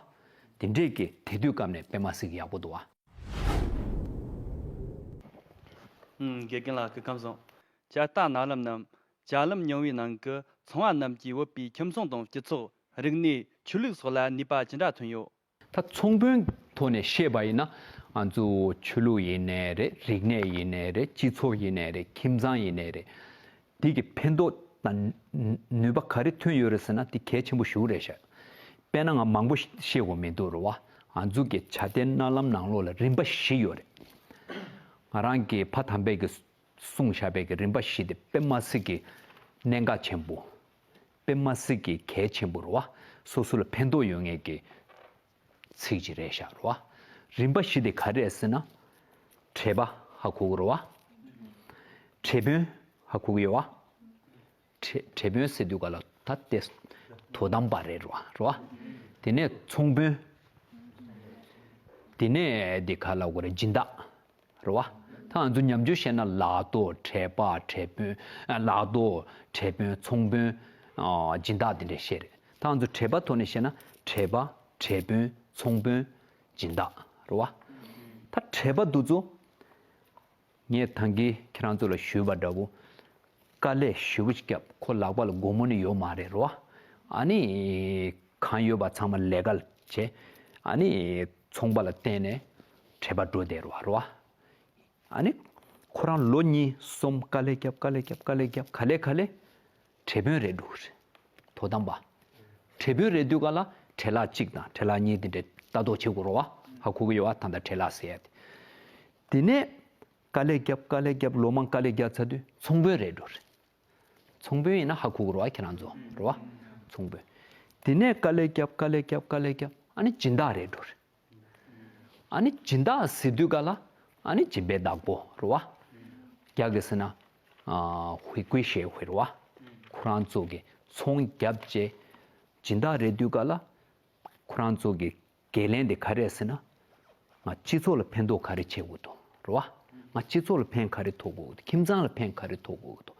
བ། དེ་འདྲས་ཀྱི་དེ་དུས་སྐབས་ནས་དཔེ་མ་སྲིད་ཀྱི་ཡག་པོ་འདུག་བ། ཨུམ། དགེ་རྒན་ལགས་སྐུ་ཁམས་བཟང་། ཇ་རྟ་ནག་ལམ་རྣམས་ཇ་ལམ་རྙིང་བའི་ནང་གི་ཚོང་བ་རྣམས་ཀྱིས་བོད་པའི་ཁྱིམ་ཚང་དང་སྤྱི་ཚོགས། རིག་གནས། ཆོས་ལུགས་སོགས་ལ་ནུས་པ་ཅི་འདྲ་ཐོན་ཡོད། ད་ཚོང་དཔོན་ཐོག་ནས་བཤད་པ་ཡིན་ན། ང་ཚོ་ཆོས་ལུགས་ཡིན་ནའི་རེད། རིག་གནས་ཡིན་ནའི་རེད། སྤྱི་ཚོགས་ཡིན་ནའི་རེད། ཁྱིམ་ཚང་ཡིན་ནའི་རེད། འདི་གི་ཕན་ཐོགས་དང་ནུས་པ་ག་རེ་ཐོན་ཡོད་རེད་ཟེར་ན་འདི་གལ་ཆེན་པོ་ཞེ་པོ་རེད་ཤག་དཔེར་ན་ང་མང་པོ་བཤད་དགོས་མི་འདུག་རེད་བ། ང་ཚོ་གི་བྱ་དེ་སྣ་ལམ་ནང་ལོགས་ལ་རིམ་པ་བཞི་ཡོད་རེད། ང་རང་གི་ཕ་དམ་པས་ཀྱི་གསུངས་བཞག་པའི་གི་རིམ་པ་བཞི་དེ་དཔེ་མ་སྲིད་ཀྱི་གནད་འགག་ཆེན་པོ། དཔེ་མ་སྲིད་ཀྱི་གལ་ཆེན་པོ་རེད་བ། སོ་སོ་ལ་ཕན་ཐོགས་ཡོད་ངེས་ཀྱི་ཚིག་ཅིག་རེད་ཤག་རེད་བ། རིམ་པ་བཞི་དེ་ག་རེ་རེད་ཟེར་ན། བྲེལ་བ་ཧ་གོ་གི་རེད་བ། བྲེལ་དཔོན་ཧ་གོ་གི་ཡོད་བ། བྲེལ་བྲེལ་དཔོན་ཟེར་དུས་ག་ལ་ད་དེ་དོ་དམ་པ་རེད་རེད་བ། རེད་བ། དེ་ནས་ཚོང་དཔོན། དེ་ནས་དེ་ག་ལབ་དགོས་རེད། སྦྱིན་བདག་རེད་བ། ད་ང་ཚོ་ཉམས་འགྱུར་བཤད་ན་ལག་ཐོགས། བྲེལ་བ། བྲེལ་དཔོན། ཨ། ལག་ཐོགས། བྲེལ་དཔོན། ཚོང་དཔོན། ཨ། སྦྱིན་བདག་དེ་འདྲས་བཤད་རེད། ད་ང་ཚོ་བྲེལ་བ་ཐོག་ནས་བཤད་ན་བྲེལ་བ། བྲེལ་དཔོན། ཚོང་དཔོན། སྦྱིན་བདག་རེད་བ། ད་བྲེལ་བ་འདི་ཚོ་ངས་ད་གིན་ཁྱེད་རང་ཚོ་ལ་ཞུས་པ་འདྲ་བོ། དཀའ་ལས་ཞེ་པོ་ཅིག་བརྒྱབ། ཁོ་ལག་པ་ལ་སྒོར་མོ་ནི་ཡོད་མ་རེད་རེད་བ། ཨ་ནི་གང་ཡོད་པ་ཚང་མ་ལས་ཀ་བྱས། ཨ་ནི་ཚོང་པ་ལ་བརྟེན་ནས་བྲེལ་བ་འགྲོ་བསྡད་རེད་བ། རེད་བ། ཨ་ནི་ཁོ་རང་ལོ་གཉིས་གསུམ་དཀའ་ལས་བརྒྱབ། དཀའ་ལས་བརྒྱབ། དཀའ་ལས་བརྒྱབ། ག་ལེ་ག་ལེ་བྲེལ་དཔོན་རེད་འགྲོ་གི་རེད། དོ་དམ་པ། བྲེལ་དཔོན་རེད་དུས་ག་ལ་བྲེལ་ལག་གཅིག་དང་བྲེལ་ལག་གཉིས་དེ་འདྲས་ལྟ་རྟོག་བྱེད་དགོས་རེད་བ། ཧ་གོ་གི་ཡོད་བ། ད་ལྟ་བྲེལ་ལག་ཟེར་ཡ་དེ། དེ་ནས་དཀའ་ལས་བརྒྱབ། དཀའ་ལས་བརྒྱབ། ལོ་མང་དཀའ་ལས་བརྒྱབ་ཚར་དུས་ཚོང་དཔོན་རེད་འགྲོ་གི་རེད། ཚོང་དཔོན་ཡིན་ན་ཧ་གོ་གི་རེད་བ། ཁྱེད་རང་ཚོ་རེད་བ། ཚོང་དཔོན། དེ་ནས་དཀའ་ལས་བརྒྱབ། དཀའ་ལས་བརྒྱབ། དཀའ་ལས་བརྒྱབ། ཨ་ནི་སྦྱིན་བདག་རེད་འགྲོ་གི་རེད། ཨ་ནི་སྦྱིན་བདག་ཟེར་དུས་ག་ལ། ཨ་ནི་སྦྱིན་པའི་བདག་པོ་རེད་བ། རྒྱ་གི་ཟེར་ན། ཧུའེ་ཀུའེ་ཞེ་ཧུའེ་རེད་བ། ཁོ་རང་ཚོ་གི་ཚོང་བརྒྱབ་བྱས། སྦྱིན་བདག་རེད་དུས་ག་ལ། ཁོ་རང་ཚོ་གི་འགན་ལེན་དེ་ག་རེ་རེད་ཟེར་ན། ང་སྤྱི་ཚོགས་ལ་ཕན་ཐོགས་ག་རེ་བྱེད་དགོས་འདུག་རེད་བ། ང་སྤྱི་ཚོགས་ལ་ཕན་ག་རེ་ཐོགས་དགོས་འདུག་ཁྱིམ་ཚང་ལ་ཕན་ག་རེ་ཐོགས་དགོས་འདུག་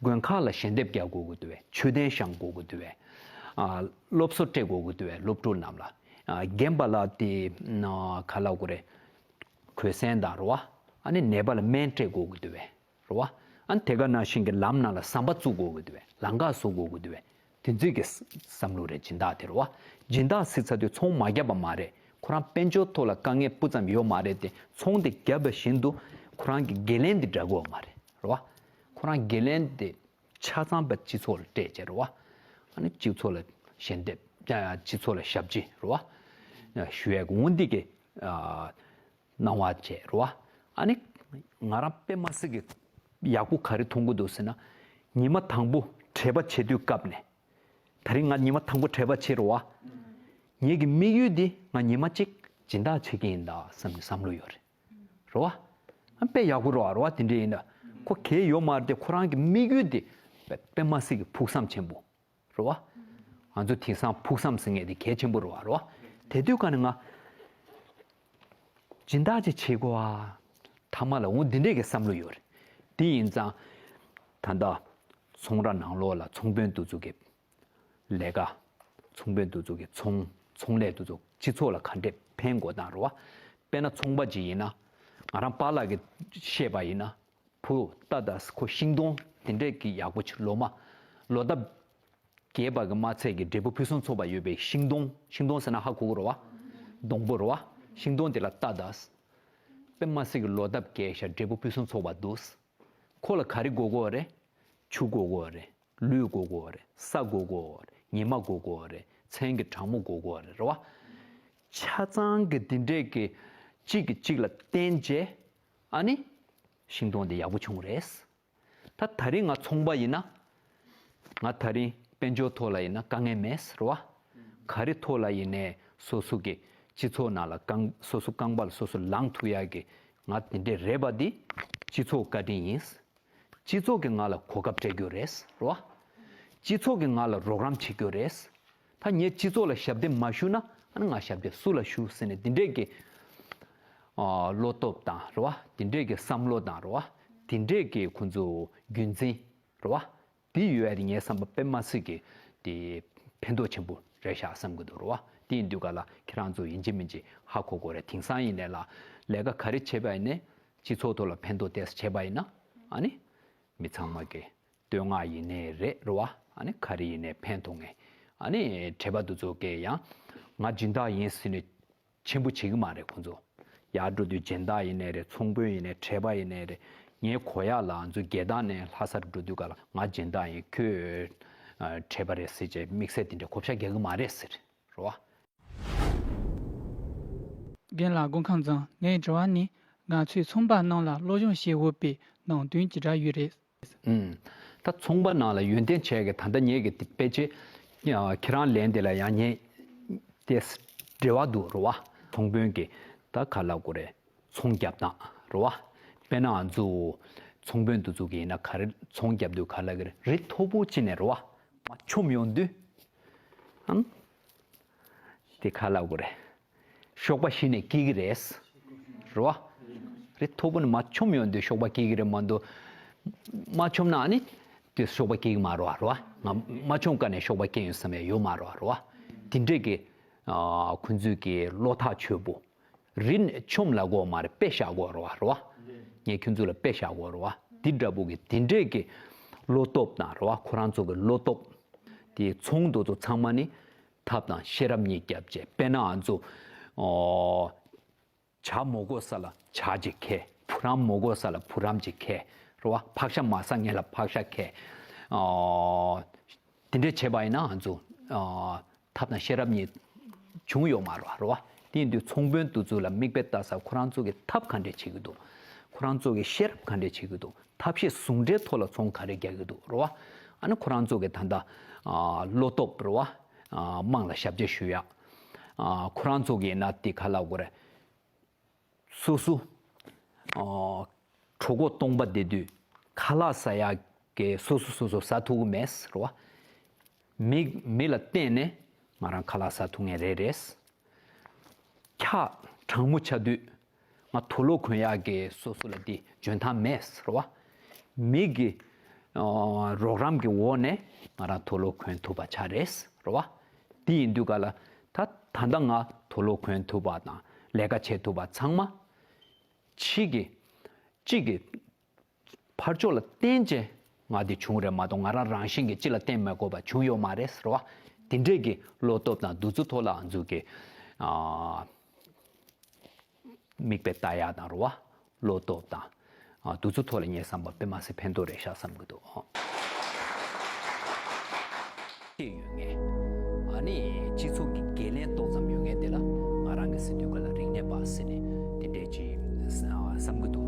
དགོན་ཁག་ལ་ཞལ་འདེབས་རྒྱག་དགོས་ཀྱི་འདུག་བས། མཆོད་རྟེན་བཞེངས་དགོས་ཀྱི་འདུག་བས། ཨ། སློབ་གསོ་སྤྲད་དགོས་ཀྱི་འདུག་བས། སློབ་ཕྲུག་རྣམས་ལ། ཨ། རྒན་པ་ལ་དེ་ན་ག་ལབ་དགོས་རེད། གོས་གསེང་དང་རེད་བ། ཨ་ནི་ནད་པ་ལ་སྨན་སྤྲད་དགོས་ཀྱི་འདུག་བས། རེད་བ། ཨ་ནི་དེ་ག་ནང་བཞིན་གྱི་ལམ་ནང་ལ་ཟམ་པ་བཙུགས་དགོས་ཀྱི་འདུག་བས། ལམ་ཁ་བཟོ་དགོས་ཀྱི་འདུག་བས། དེ་ཚོའི་གི་བསམ་བློ་རེད། སྦྱིན་བདག་དེ་རེད་བ། སྦྱིན་བདག་ཟེར་ཚར་དུས་ཚོང་མ་བརྒྱབ་པ་མ་རེད། ཁོ་རང་དཔལ་འབྱོར་ཐོག་ལ་དཀའ་ངལ་སྤུ་ཙམ་ཡོད་མ་རེད་དེ། ཚོང་དེ་བརྒྱབ་པ་བཞིན་དུ་ཁོ་རང་གི་འགན་ལེན་དེ་འདྲ་དགོས་མ་རེད། རེད་བ། ཁོ་རང་འགན་ལེན་དེ་ཆ་ཚང་པ་སྤྱི་ཚོགས་ལ་སྤྲད་བྱས་རེད་བ། ཨ་ནི་སྤྱི་ཚོགས་ལ་ཞལ་འདེབས། སྤྱི་ཚོགས་ལ་ཞབས་ཕྱི་རེད་བ། ཞུ་ཡས་འོ་འདི་གི་སྣང་བ་བྱས་རེད་བ། ཨ་ནི་ང་རང་དཔེ་མ་སྲིད་ཀྱི་ཡག་པོ་ག་རེ་མཐོང་གི་འདུག་ཟེར་ན། ཉི་མ་དང་པོ་བྲེལ་བ་བྱེད་དུས་སྐབས་ནས། ད་རིང་ང་ཉི་མ་དང་པོ་བྲེལ་བ་བྱེད་རེད་བ། ངེད་ཀྱི་དམིགས་ཡུལ་འདི་ང་ཉི་མ་གཅིག་སྦྱིན་བདག་བྱེད་ཀྱི་ཡིན་ད་བསམ་བསམ་བློ་ཡོད་རེད། རེད་བ། ཨ་དཔེ་ཡག་པོ་རེད་བ། རེད་བ། དེ་འདྲ་ཡིན་ད། ཁོ་གལ་ཡོད་མ་རེད་དེ། ཁོ་རང་གི་དམིགས་ཡུལ་དེ་དཔེ་དཔེ་མ་སྲིད་ཀྱི་ཕུགས་བསམ་ཆེན་པོ་རེད་བ། ང་ཚོ་དེང་སང་ཕུགས་བསམ་ཟེར་མཁན་དེ་གལ་ཆེན་པོ་རེད་བ། རེད་བ། དེ་དུས་ཀ་ནས་ང་སྦྱིན་བདག་ཅིག་བྱེད་དགོས་ཨ། ཐ་མ་ལ་འོ་འདི་འདྲས་ཀྱི་བསམ་བློ་ཡོད་རེད། དེ་ཡིན་ཙང་ད་ལྟ་ཚོང་ར་ནང་ལོགས་ལ་ཚོང་དཔོན་དེ་ཚོ་གི་ལས་ཀ། ཚོང་དཔོན་དེ་ཚོ་གི་ཚོང་ཚོང་ལས་དེ་ཚོ་སྤྱི་ཚོགས་ལ་ག་འདྲས་ཕན་དགོས་དང་རེད་བ། དཔེར་ན་ཚོང་པ་ཅིག་ཡིན་ན། ང་རང་པཱ་ལགས་ཀྱིས་བཤད་པ་ཡིན་ན། བུ་ལྟ་དང་ཁོ་ཤིང་སྡོང་དེ་འདྲས་ཀྱི་ཡག་པོ་ཅིག་ལོ་མ། ལོ་འདབ་རྒྱས་པ་གི་མ་ཚད་ཀྱི་འབྲས་བུ་ཕུན་སུམ་ཚོགས་པ་ཡོད་པའི་ཤིང་སྡོང་། ཤིང་སྡོང་ཟེར་ན་ཧ་གོ་གི་རེད་བ། སྡོང་པོ་རེད་བ། ཤིང་སྡོང་དེ་ལ་ལྟ་དང་། དཔེ་མ་སྲིད་ཀྱི་ལོ་འདབ་རྒྱས་ཤག་འབྲས་བུ་ཕུན་སུམ་ཚོགས་པ་འདུག་ཁོ་ལ་ག་རེ་དགོས་དགོས་རེད། ཆུ་དགོས་དགོས་རེད། ལུད་དགོས་དགོས་རེད། ས་དགོས་དགོས་རེད། ཉི་མ་དགོས་དགོས་རེད། མཚན་གྱི་གྲང་མོ་དགོས་དགོས་རེད། རེད་བ། ཆ་ཚང་གི་འདི་འདྲས་ཀྱི་གཅིག་གིས་གཅིག་ལ་བརྟེན་བྱས། ཨ་ནི་ཤིང་སྡོང་འདི་ཡག་པོ་བྱུང་རེད། ད་ད་རིང་ང་ཚོང་པ་ཡིན་ན། ང་ད་རིང་དཔལ་འབྱོར་ཐོག་ལ་ཡིན་ན་དཀའ་ངལ་མེད་རེད་བ། ག་རེ་ཐོག་ལ་ཡིན་ནའི་སོ་སོ་གི་སྤྱི་ཚོགས་ནང་ལ་རྐང་སོ་སོ་རྐང་པ་ལ་སོ་སོ་ལངས་ཐུབ་ཡག་གི་ང་དེ་འདྲས་རེད་པ་འདི་སྤྱི་ཚོགས་བཀའ་དྲིན་ཡིན། སྤྱི་ཚོགས་ཀྱིས་ང་ལ་གོ་སྐབས་སྤྲད་རྒྱུ་རེད་རེད་བ། སྤྱི་ཚོགས་ཀྱིས་ང་ལ་རོགས་རམ་བྱེད་རྒྱུ་རེད། ད་ངས་སྤྱི་ཚོགས་ལ་ཞབས་འདེགས་མ་ཞུ་ན་ཨ་ནི་ང་ཞབས་འདེགས་སུ་ལ་ཞུ་ཟེར་ནས་འདི་འདྲས་ཀྱི་ཨ་བློ་སྟོབས་དང་རེད་བ། འདི་འདྲས་ཀྱི་བསམ་བློ་དང་རེད་བ། འདི་འདྲས་ཀྱི་ཁོང་ཚོ་རྒྱུན་འཛིན་རེད་བ། འདི་ཡོད་ཡ་དེ་ངའི་བསམ་པ་དཔེ་མ་སྲིད་ཀྱི་དེ་ཕན་ཐོགས་ཆེན་པོ་རེད་ཤག་བསམ་གྱི་འདུག་རེད་བ། དེ་ཡིན་དུས་ག་ལ་ཁྱེད་རང་ཚོ་ཡིན་གཅིག་མིན་གཅིག་ཧ་གོ་དགོས་རེད། དེང་སང་ཡིན་ནའི་ལ་ལས་ཀ་ག་རེ་བྱས་པ་ཡིན་ནའི་སྤྱི་ཚོགས་ཐོག་ལ་ཕན་ཐོགས་ཏོག་ཙམ་བྱས་པ་ཡིན་ན་ཨ་ནི་མི་ཚང་མ་གི་བསྟོད་བསྔགས་ཡིན་ནའི་རེད་རེད་བ། ཨ་ནི་ག་རེ་ཡིན་ནའི་ཕན་ཐོགས་ངེས། ཨ་ནི་བྲེལ་བ་འདི་ཚོ་གིས་ཡང་ང་སྦྱིན་བདག་ཡིན་ཟེར་ནས་ཆེན་པོ་བྱེད་ཀྱི་མ་རེད་ཁོང་ཚོ། ཡར་འགྲོ་དུས་སྦྱིན་བདག་ཡིན་ནའི་རེད། ཚོང་དཔོན་ཡིན་ནའི་བྲེལ་བ་ཡིན་ནའི་རེད། ངའི་གོ་ཡག་ལ་ང་ཚོ་རྒྱལ་ཐང་ནས་ལྷ་སར་འགྲོ་དུས་ག་ལ་ང་སྦྱིན་བདག་ཡིན། ཁྱོད་ཨ་བྲེལ་བ་རེད་ཟེར་བྱས་དམིགས་བསལ་དེ་འདྲའི་གོ་བཤའ་རྒྱག་གི་མ་རེད་ཟེར་རེད་བ། རྒན་ལགས་སྐུ་ཁམས་བཟང་། ངའི་དྲི་བ་ནི། ང་ཚོས་ཚོང་པ་རྣམས་ལ་སློབ་སྦྱོང་བྱེད་འོས་པའི་ནང་དོན་ཇི་འདྲ་ཡོད་རེད། ཨུམ། ད་ཚོང་པ་ནང་ལ་ཡོན་ཏན་ཆེ་གི་ད་ལྟ་ངེད་ཀྱི་དེ་དཔེ་ཆ་ཁྱེད་རང་ལན་དེ་ལ་ཡང་ངེད་དེ་འབྲེལ་བ་འདུག་རེད་བ། ཚོང་དཔོན་གྱི་ད་ག་ལབ་དགོས་རེད། ཚོང་རྒྱབ་སྟངས་རེད་བ། དཔེར་ན་ང་ཚོ་ཚོང་དཔོན་དེ་ཚོ་གི་ཡིན་ན་ག་རེ་ཚོང་རྒྱབ་དུས་ག་ལབ་གི་རེད། རི་མཐོ་པོ་ཅིག་ནས་རེད་བ། མར་མཆོངས་ཡོང་དུས། ཨང་། དེ་ག་ལབ་དགོས་རེད། གཤོག་པ་གཞི་ནས་སྐྱེ་གི་རེད། རེད་བ། རི་མཐོ་པོ་ནས་མར་མཆོངས་ཡོང་དུས་གཤོག་པ་སྐྱེ་གི་རེད་མ་གཏོགས། མ་མཆོངས་ན་ཨ་ནི། དེ་གཤོག་པ་སྐྱེ་གི་མ་རེད་བ། རེད་བ། ང་མ་མཆོངས་ཀ་ནས་གཤོག་པ་སྐྱེ་ཡོང་བསམ་ཡ་ཡོད་མ་རེད་བ། རེད་བ། དེ་འདྲས་ཀྱི། ཨ། ཁོང་ཚོས་ཀྱི་བློ་ཐག་ཆོད་པོ། རི་ནས་མཆོངས་ལབ་དགོས་མ་རེད། དཔེ་བཞག་དགོས་རེད་བ། རེད་བ། ངས་ཁྱོད་ཚོ་ལ་དཔེ་བཞག་དགོས་རེད་བ། འདི་འདྲ་པོ་གི་དེ་འདྲས་ཀྱི་བློ་སྟོབས་དང་རེད་བ། ཁོ་རང་ཚོ་གི་བློ་སྟོབས། དེ་ཚོང་དེ་ཚོ་ཚང་མ་ནི་ཐབས་དང་ཤེས་རབ་གཉིས་རྒྱབ་བྱས། དཔེར་ན་ང་ཚོ་ཨོ། ཇ་མ་དགོས་ས་ལ་ཇ་ཅིག་ཁྱེར། བུ་རམ་མ་དགོས་ས་ལ་བུ་རམ་ཅིག་ཁྱེར། རེད་བ། ཕག་ཤ་མ་ཟ་མཁན་ལ་ཕག་ཤ་ཁྱེར། ཨོ། དེ་འདྲས་བྱས་པ་ཡིན་ན་ང་ཚོ་ཨོ། ཐབས་དང་ཤེས་རབ་གཉིས་བྱུང་ཡོད་མ་རེད་བ། རེད་བ། དེ་ཡིན་དུས་ཚོང་དཔོན་དེ་ཚོ་ལ་མིག་དཔེ་ལྟ་ས། ཁོ་རང་ཚོ་གི་ཐབས་ག་འདྲས་བྱེད་ཀྱི་འདུག་ཁོ་རང་ཚོ་གི་ཤེས་རབ་ག་འདྲས་བྱེད་ཀྱི་འདུག་ཐབས་ཤེས་ཟུང་འབྲེལ་ཐོག་ལ་ཚོང་ག་རེ་རྒྱག་གི་འདུག་རེད་བ། ཨ་ནི་ཁོ་རང་ཚོ་གི་ད་ལྟ་ཨ། བློ་སྟོབས་རེད་བ། ཨ། དམངས་ལ་ཞབས་ཕྱི་ཞུ་ཡག་ཨ། ཁོ་རང་ཚོ་གི་ཡིན་ན་དེ་ག་ལབ་དགོས་རེད། སོ་སོ། ཨ། གྲོད་ཁོག་སྟོང་པ་བསྡད་དུས་ཁ་ལག་ཟ་ཡག་གི་སོ་སོ་སོ་སོ་ཟ་ཐུབ་ཀྱི་མེད་རེད་བ། མི་མི་ལ་བརྟེན་ནས་ང་རང་ཁ་ལག་ཟ་ཐུབ་མཁན་རེད་རེད། འཁྱག་གྲང་མོ་ཆགས་དུས་ང་དུག་ལོག་གོན་ཡག་གི་སོ་སོ་ལ་དེ་འཇོན་ཐང་མེད་རེད་བ། མི་གི་ཨ། རོགས་རམ་གྱི་འོག་ནས་ང་རང་དུག་ལོག་གོན་ཐུབ་པ་ཆགས་རེད་རེད་བ། དེ་ཡིན་དུས་ག་ལ་ད་ད་ལྟ་ང་དུག་ལོག་གོན་ཐུབ་པ་དང་ལས་ཀ་བྱེད་ཐུབ་པ་ཚང་མ་ཕྱི་གི་གཅིག་གི་ཕར་ཕྱོགས་ལ་བརྟེན་བྱས་ང་དེ་བྱུང་རེད་མ་གཏོགས་ང་རང་རང་བཞིན་གྱིས་ཅི་ལ་བརྟེན་མ་དགོས་པ་བྱུང་ཡོད་མ་རེད་ཟེར་བ། དེ་འདྲས་ཀྱི་བློ་སྟོབས་དང་འདུ་ཚོགས་ཐོག་ལ་ང་ཚོ་གི་ཨ། མིག་དཔེ་ལྟ་ཡག་དང་རེད་བ། བློ་སྟོབས་དང་ཨ། འདུ་ཚོགས་ཐོག་ལ་ངའི་བསམ་པ་དཔེ་མ་སྲིད་ཕན་ཐོགས་རེད་ཤག་བསམ་གྱི་འདུག་ཡོད་ངེས། ཨ་ནི་སྤྱི་ཚོགས་ཀྱི་འགན་ལེན་ཏོག་ཙམ་ཡོད་མཁན་དེ་ལ་ང་རང་གི་ཟེར་དུས་ག་ལ་རིག་གནས་པ་ཟེར་ནས་དེ་འདྲས་ཅིག་བསམ་གྱི་འདུག